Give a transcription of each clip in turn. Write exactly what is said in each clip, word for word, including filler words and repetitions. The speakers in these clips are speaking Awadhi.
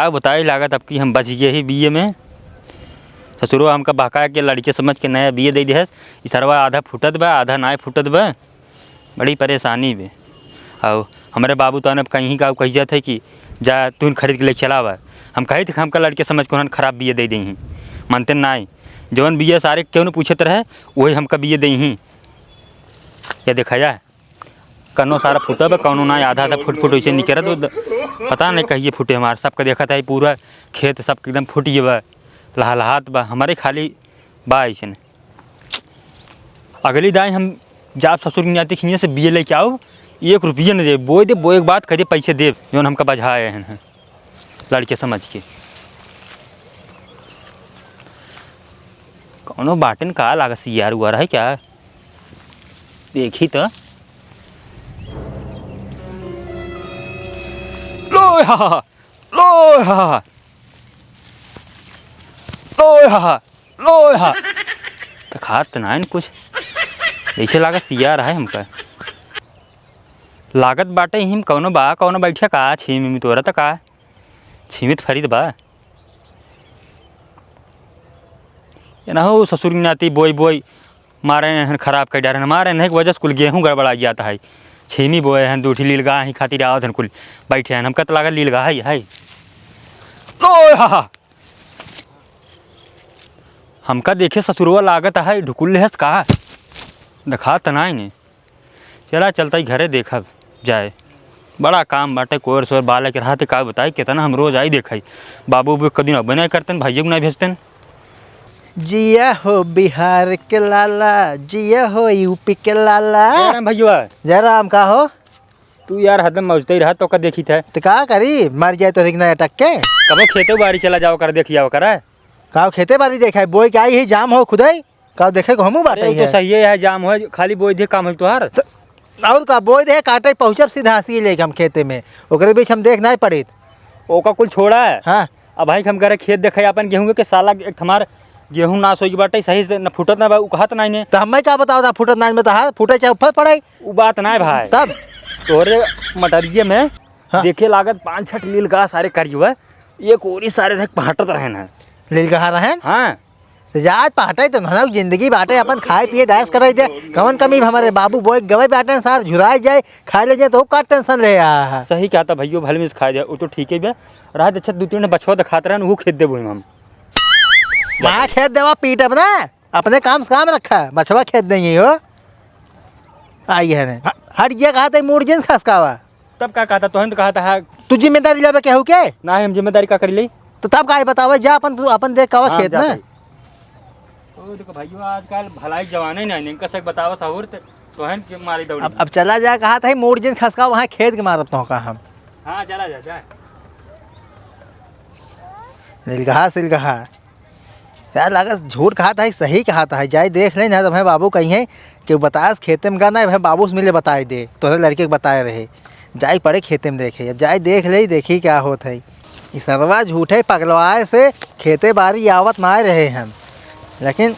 का बताई, लागत अब की हम बच गए ही बीए में। ससुरो हमका बहका के लड़के समझ के नया बीए दे दिहस। ई सरवा आधा फूटत बा, आधा नाय फूटत बा। बड़ी परेशानी बे। अउ हमरे बाबू तो अब कहीं का कही जात है कि जा तू खरीद के ले चलावा। हम कही थे हमका लड़के समझ के उन्हन खराब बीए दे देही। मानते नाय। जवन बीए सारे केहू न पूछत रहे, वही हमका बीए देही। या देखा जा, कौनो सारा फूटब, कौनो ना, आधा आधा फुट फुट वैसे निकरत, वो द-, पता नहीं कहिए फूटे हमार। सबका देखत है पूरा खेत सबके एकदम फूट गए बा, लहलहात बा, हमारे खाली बा ऐसे। अगली दाई हम जाब ससुर के नाती खिनिया से बीए लेके आउब, एक रुपया न देब, बोए देब, बोए के बाद कह दे पैसे देब, जौन हमका बझाए हैं लड़के समझ के। कौनो बाटेन का लागत सियार उआर है क्या? देखी तो। लो हा, लो हा, लो हा, लो हा। तो खात तो नाइन कुछ। ऐसे लागत सियार है हमका। लागत बाटे हिम कौनो बा, कौनो बैठे का, छीमी में तोरा त का? छीमित फरीद बा। ये ना हो ससुर की नाती बोई बोई मारे हैं, खराब कर डारे हैं। मारे नहीं की वजह से कुल गेहूँ गड़बड़ा जाता है। छीमी बोए हैं, दूठी लीलगा ही खातिर आवत हैं कुल बैठे हैं। हमका तो लागल लीलगा है, है। ओए हा, हा। हमका देखे ससुरवा लागत है, ढुकुल लेहस का? देखा त नाई ने। चला, चलता ही घरे देखब जाए। बड़ा काम बाटे, कोर सोर बालक रहते, का बताई, कितना हम रोज आई देखई। बाबू भी कदी ना बना करतन, भाइयों को ना भेजतन। जिया हो बिहार के लाला, जिया हो यूपी के लाला। जयराम भैया। जयराम, का हो? तू यार हरदम मौजते ही रहा, तो का देखी थे? तो का करी, मर जाए तो रिंगना अटक के। कबो खेते बाड़ी चला जाओ कर, देखी आओ कर। का खेते बाड़ी देखा है, बोई के आई ही जाम हो खुदाई। का देखे को हमू अरे, बाटे वो तो है। सही है, जाम हो, खाली बोई दे काम है तोहार। त-, और का बोई दे, काटे पहुँचब सीधा सी लेके हम खेते में, ओकरे बीच हम देख नहीं पड़ित। ओका कुल छोड़ा है। हाँ। अब भाई हम करे खेत देखे अपन गेहूं के, साला एक हमार गेहूं नाश होई बाटे, सही से न फूटत ना बा, उ कहत नहीं ने। तो हमें का बताओ था, फूटत नहीं में तो हाथ फूटे चाहे ऊपर पड़े। उ बात नहीं भाई। तब? तोरे मटरिये में हाँ। देखे लागत पाँच छठ लीलगा सारे करी हुआ, एक ओरी सारे रह पहाटत रहे ना। लीलगा रहे? हाँ। तो जात पहटे तो ननक जिंदगी बाटे, अपन खाए पिए दास करे दे। कवन कमी हमरे बाबू बोए गवे बाटे सार, झुराए जाए, खाए ले जाए तो का टेंशन ले आ। सही कहता भैयो, भले में से खाए जाए, वो तो ठीक है बे। रात अच्छा दो तीन बछवा दिखात रहन, वो खेत देबो हम। माँ खेत देवा पीट अपना, अपने काम से काम रखा, बछवा खेत नहीं हो। आई है ने, ह-, हट गया कहा थे मूड जिन खसकावा। तब का कहता, तोहन तो कहता है। तू जिम्मेदारी लेबे केहू के? ना, हम जिम्मेदारी का करी ले? तो तब का बतावे, जा अपन, तू अपन देख कावा हाँ, खेत जा ना। भाई। ओ देखो भाइयों, आजकल भलाई जवाने नहीं, इनका से बतावा सहूर ते, तोहन के मारी दौड़ी। अब, अब चला जा, कहा था, मोड़ जिन खसका, वहाँ खेत के मारब तो का हम। हाँ, चला जा, जा। सिलगहा, सिलगहा। यार, लागत झूठ कहत है, सही कहत है, जाई देख ले ना, तो भाई बाबू कहीं है कि बतास खेते में गा ना, भाई बाबू से मिले बताए दे, तोहरे लड़के के बताए रहे, जाई पड़े खेते में देखे, अब जाई देख ले, देखी क्या होत है। ई सरवा झूठे पगलवाए से खेते बारी आवत ना रहे हम, लेकिन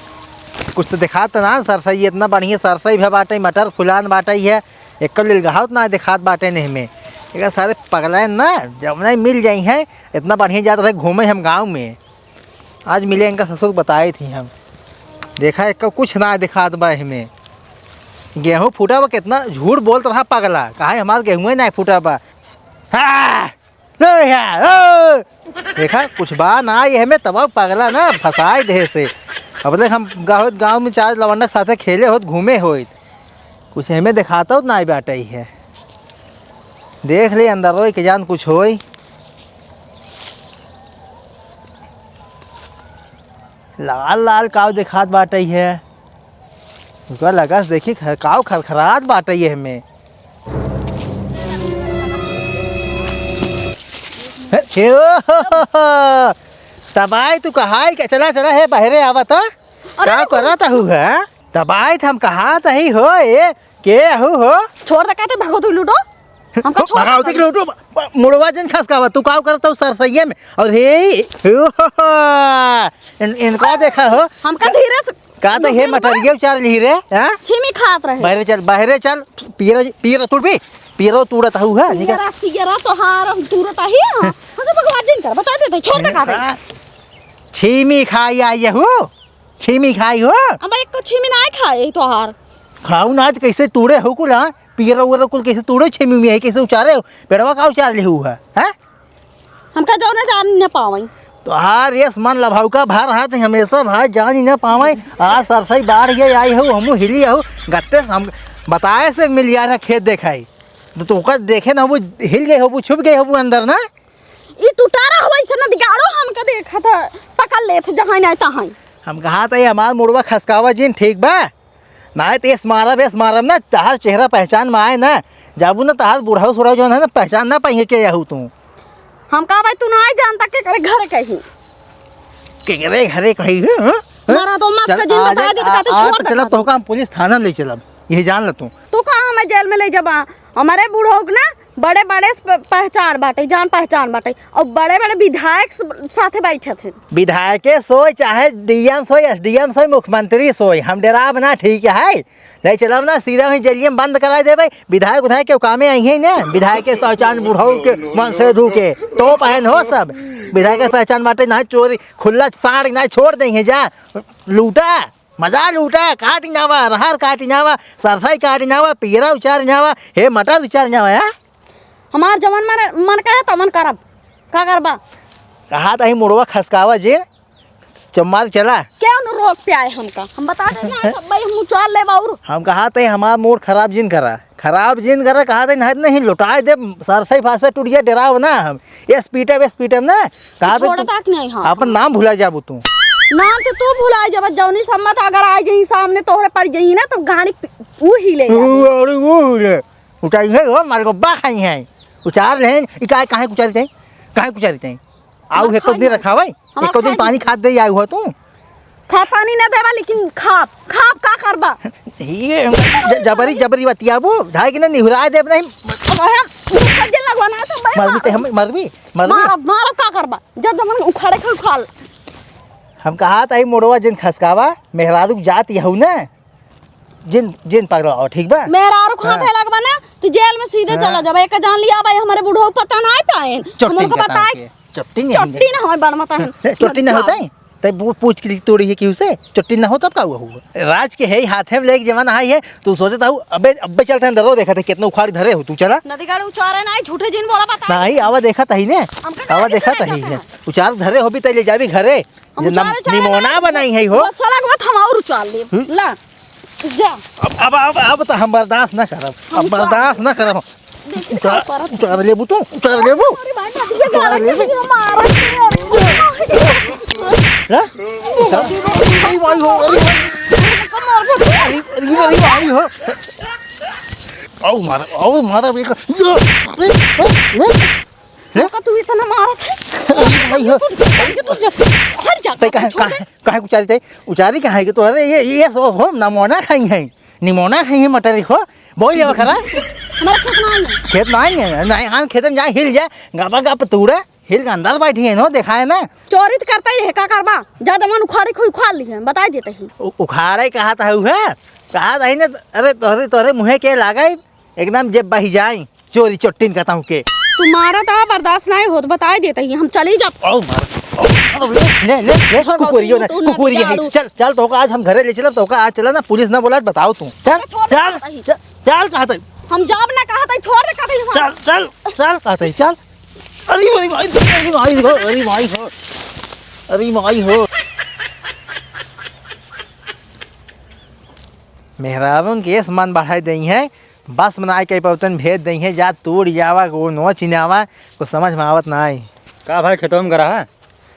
कुछ तो दिखात ना सरसई, इतना बढ़िया सरसई भी बाटे, मटर फुलान बाटे है, एक लीलगहावत ना दिखात बाटे नहीं में, एक सारे पगलाए ना, जब नहीं मिल जाई हैं, इतना बढ़िया जात रहे घूमे हम गाँव में। आज मिले इनका ससुर बताए थी हम। देखा एक कुछ ना दिखात बा हमें। गेहूं फूटा बा, कितना झूठ बोलत रहा पगला। कहा हमार गेहूं ना फूटा बा। हाँ! लो यार, ओ! देखा कुछ बा ना ये हमें तब पगला ना फंसाए दे से। अब तक हम गाँव, गाँव में चार लवंडक साथे खेले होत, घूमे होत। कुछ हमें दिखाता होत ना बाटे है। देख ले अंदर रोई के जान कुछ होई। लाल लाल काव देखात बाटे है। ओकरा लगा से देखी ख-, काव खरखरात बाटे है हमें। हे, हे, ओ, हो, हो, हो। तबाई तू कहाई के चला, चला हे बहरे आवा तो। अरे का रुको। करत हु है? तबाई हम कहा तही हो ए, के हु हो? छोड़ दे, कहते भगो तू लूडो। हमका छोड़ भगावती दे। के लूटो, मुड़वा जन खसकावा, तू काव करत हु सरसैये में? और हे, हे, हो, हो, हो। इन, इनका देखा हो। हमका धीरे से का तो हे मटरिया उचार ली रे, हाँ? छीमी खात रहे। बहरे चल, बहरे चल, पीरा, पीरा तू भी। पियरो तूड़त हऊ है, निकल। पियरा, पियरा तोहार हम तूड़त ही, हाँ। हाँ, तो बकवास जिन कर, बता दे, तो छोड़ दे, कहा दे। छीमी खाई आई हऊ, छीमी खाई हो। अब एक तो छीमी ना खाए तोहार। खाऊ ना, तो कैसे तूड़े हो कुल, हाँ? पियरा उयरा कुल कैसे तूड़े, छीमी में है, कैसे उचारे हो? पेड़वा का उचार ले हुआ है, हैं? हमका जौने जान न पावई। तोहार यस मन लभाऊ का भार हाथ हमेशा भाई जान ही न पावई। आज सरसई बाढ़ गई आई हऊ, हमू हिली हऊ, गत्ते से हम बताए से मिल गया था खेत देखाई। तो तोका देखे ना, वो हिल गए हो, वो छुप गए हो, वो अंदर ना। ई टुटारा हवा ऐसे न दिगाड़ो, हमका देखा था, पकड़ लेत जहाँ नहीं तहाँ। हम कहा था, ये हमार मुड़वा खसकावा जिन, ठीक बा? नाहीं त एस मारब, एस मारब ना, तहार चेहरा पहचान में आए ना, जाबू ना तहार बुढ़ऊ सुढ़ऊ जौन है ना, पहचान ना पाएंगे के यहू तू। हम कहा भाई, तू नाहीं जानता के करे घर कहीं। के करे घरे कहीं, हाँ? हाँ? मारा तो मत चल, का जिन आज, बता दे, आ, कहते आज छोड़ तो दे चलब, खाली। तोहका हम पुलिस थाना में ले चलब, ये जान ल तू। तू कहाँ हमें जेल में ले जबा? हमारे बुढ़ऊ के ना बड़े बड़े स-, प-, पहचान बाटे, जान पहचान बाटे, और बड़े बड़े विधायक स-, साथे बैठत हैं। विधायके सोई, चाहे डीएम सोई, एसडीएम सोई, मुख्यमंत्री सोई, हम डेराब ना, ठीक है। ले चलब ना, सीधा वहीं जेलिए में बंद कराई देबे। विधायक उधायक के कामे आई है ना, विधायक के पहचान बुढ़ऊ के मन से ढूके, टोप पहन हो सब। विधायक के पहचान बाटे ना, चोरी खुल्ला साड़ ना छोड़ दे हैं जा, लूटा। मजा लूटा, काट नावा, रहर काट नावा, सरसई काट नावा, पियरा उचार नावा, हे मटर उचार नावा, या? हमार जवन मन, मन कहे तवन करब। का करबा? कहा तही मुड़वा खसकावा जे, चम्मार चला। क्यों न रोक पे आए हमका? हम बता दे ना, सब भाई हम उचार लेब और। हम कहा तही हमार मूड खराब जिन करा, खराब जिन करा, कहा तही नहीं, नहीं लुटाए दे, सरसई फासे टूट गया, डेराब ना हम। ये स्पीटे, ये स्पीटे ना, कहा तही छोड़ तू तक नहीं, हाँ। अपन नाम भुला जाबू तू। नाम तो तू भुला जाबा, जौनी सम्मत अगर आ जाई सामने तोहरे पड़ जाई ना, तो गाड़ी पि-, ऊ ही ले जाबी। ऊ, अरे ऊ ले। उचार ले हो, मारे को बा खाई है। उचार ले, ई काहे, काहे कुचारते हैं? काहे कुचारते हैं? आऊ हमार एको दिन खाई रखावे? हमार एको दिन खाई पानी खात दे आऊ हो तू? खा पानी ना देवा, लेकिन खाप, खाप का करबा? ये ज-, जबरी, जबरी बतियाबू, ढाई किलो निहुरा देब नहीं। अब हम सज्जन लगवाना तो भाई मरबी ते मारो। हम, मरबी, मरबी। मारो, मारो का करबा? जब जमन उखाड़े के उखाड़। हम कहा था, ई मोड़वा जिन खसकावा, मेहरारू के जात यहू ना, जिन, जिन पकड़ाओ, ठीक बा? मेहरारू के हाथ हाँ। है लगबा ना, तो जेल में सीधे हाँ। चला जाबा। एक जान लिया भाई, हमारे बुढ़ऊ पता ना पाए। हम चोट्टी उनको का बताए। ताके, चोट्टी नहीं चोट्टी ना हमारे बनमता है। चोट्टी ना होता है? तब वो पूछ के तोड़ी है कि उसे चोट्टी ना हो तब का हुआ हुआ? राज के है ही हाथ है, लेके जमाना है, तो सोचता हूँ, अबे, अबे चलते हैं, डरो देखा था, कितना उखाड़ धरे हो तू, चला। नदी गाड़ी उचारे ना, झूठे जिन बोला बता। नहीं, आवा देखा था ही ने। हमका आवा गाड़ी देखा उचारे था ही जाता ने। है। उचार धरे हो भी तैले जाबी घरे। हम जे नम-, उचारे, उचारे निमोना ना, बनाई है हो। बस साला के बात हम और उचार लेब। हम्म? ला, जा। अब, अब, अब, अब तो हम बर्दाश्त ना करब। हम अब उचार बर्दाश्त ना करब। देखी उचार, का करत। उचार लेबू तू, उचार लेबू। अरे भाई, मत ये उचार मारा लेबू। के मारा के। हाँ? उचार, अरे भाई हो, अरे भाई। अरे, अरे, अरे भाई हो। आओ मारा, आओ मारा, बेटा। यो, अरे, अरे, अरे। का तू इतना मारत है? अरे भाई हो। हट जा, हट जा, तै काहे, छोड़ दे। काहे, काहे उचारी तै? उचारी काहे कि तोहरे ये, ये सब हो, नमोना खाई है। निमोना खाई है मटर को। बोल जावा खरा। हमारे खेत में आई है। खेत में आई है। नहीं, हाँ, खेत में जाए, हिल जाए। गपा गप तूड़ा, हिल के अंदर बैठी है, नो, देखा है ना? चोरी तो करता ही रहे, का करबा? जा जमान उखाड़े को उखाड़ ली है, बता देते ही। उ-, उखाड़े कहा था, है? कहा था ही ना, अरे तोहरे, तोहरे मुँहे के लागे, एकदम जेब बही जाई। चोरी चोट्टिन कहता हूँ के। तू मारा था, बर्दाश्त नहीं होत, बताए देता ही, हम चली जा। ओ मार, ओ, ओ, ले, ले, ले, ले, छोड़ दो, कुकुरियो तू, ना, तू ना कुकुरियो है। बिगाड़ू। चल, चल, तोका आज हम घरे ले चलब, तोका आज चला ना, पुलिस ना बोला, बताओ तू। चल, छोड़ दे, चल, नहीं। चल, चल, कहता हूँ। हम जाब ना कहता ही, छोड़ दे कहता ही, हाँ। चल, चल, चल, कहता ही, चल। अरे, अरे, भाई, अरे, भाई, हो, अरे, भाई, हो। अरे, भाई, हो। मेहरारून के एस मन बढ़ाई देई है, बस बनाए के पौतन भेज देई है, जा तोड़ जावा, को नोच नावा, को समझ में आवत ना आई। का भाई, खेतवा में गरा है?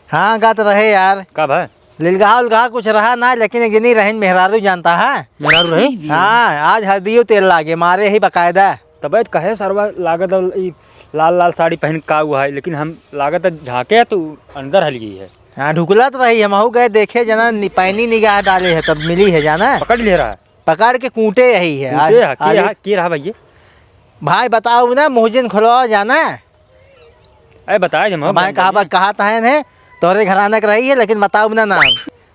हाँ, गत रहे यार। का भाई? लिलगहा उलगहा कुछ रहा ना, लेकिन एक जनी रहन मेहरारू जानता है। मेहरारू रहे? हाँ, आज हरदियो तेल लागे, मारे ही बकायदा। तबे तो कहे सरवा लागत है ई लाल लाल साड़ी पहन का हुआ है, लेकिन हम लागत है झाके तो अंदर हल गई है। हाँ, ढुकलत रही, हमहू गए देखे, जना नि-, पैनी निगाह डाले है, तब मिली है, जाना। पकड़ ले रहा है। पकड़ के कूटे यही है। कूटे आज, है, के आज रहा, के रहा भैया? भाई बताओ ना, मुहजिन खुलवा जाना। अरे बताए दे, मैं भाई बन कहा जाइए। बा-, कहा तहन है, तोहरे घराना के रही है, लेकिन बताओ ना नाम।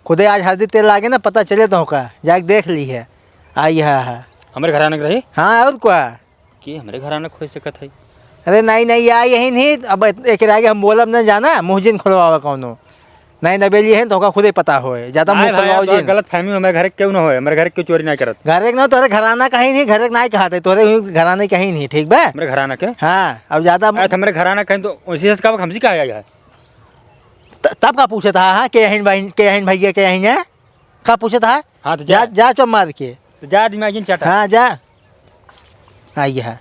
खुदे आज हरदी तेल लागे ना, पता चले तोहका, जाके देख ली है। आई है, है। हमारे घराना के रही? हाँ, और क्या? के हमरे घराना क होइ सकत है? अरे नाहीं, नाहीं, या यही नहीं, अब एक आगे हम बोलब न जाना, मुँह जिन खोलवावा कौनो। नाहीं, नबेली है, तोहका खुदे पता होए, ज्यादा मुँह नाहीं भाई, खोलवाओ तोहर जिन। गलत फहमी हो, हमरे घर क केहू न होए, हमरे घर क केहू चोरी नाहीं करत। घर क न, तोहरे घराना कहीं नहीं, घर क नाहीं कहत है, तोहरे घराना कहीं नहीं, ठीक बा? हमरे घराना के? हाँ, अब ज्यादा अरे, त हमरे घराना कहीं तो उसी से कब हमसे कहा गया है? त-, तब का पूछत हा, हाँ, के अहिन बहिन, के अहिन भैया, के अहिन है? का पूछत हा? हाँ, तो जा। जा, जा चुप मार के। तो जा, दिमाग इन चाटा। हाँ, जा। आई है।